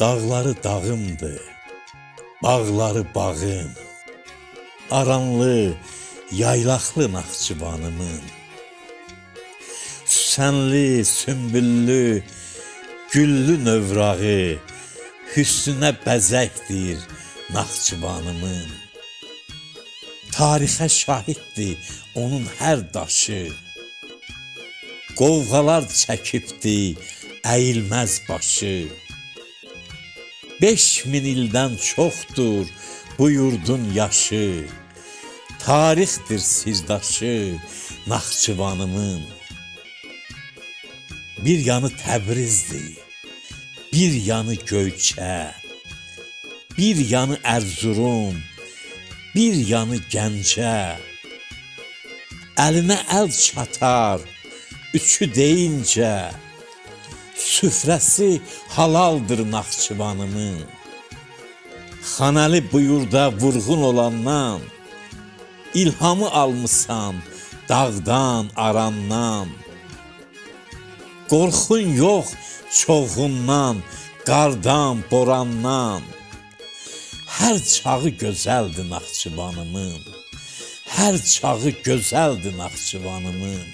Dağları dağımdır, bağları bağım. Aranlı, yaylaqlı Naxçıvanımın. Süsənli, sümbüllü, güllü növrağı hüsnünə bəzəkdir Naxçıvanımın. Tarixə şahiddir onun hər daşı. Qovğalar çəkibdi əyilməz başı. 5000 ildən çoxdur bu yurdun yaşı. Tarixdir sirdaşı Naxçıvanımın. Bir yanı Təbrizdir, bir yanı Göyçə, bir yanı Erzurum, bir yanı Gəncə. Əlinə əl çatar, üçü deyincə, süfrəsi halaldır Naxçıvanımın. Xanəli bu yurda vurğun olandan, ilhamı almısan dağdan, arandan. Qorxun yox çoğundan, qardan, borandan. Hər çağı gözəldir Naxçıvanımın. Hər çağı gözəldir Naxçıvanımın.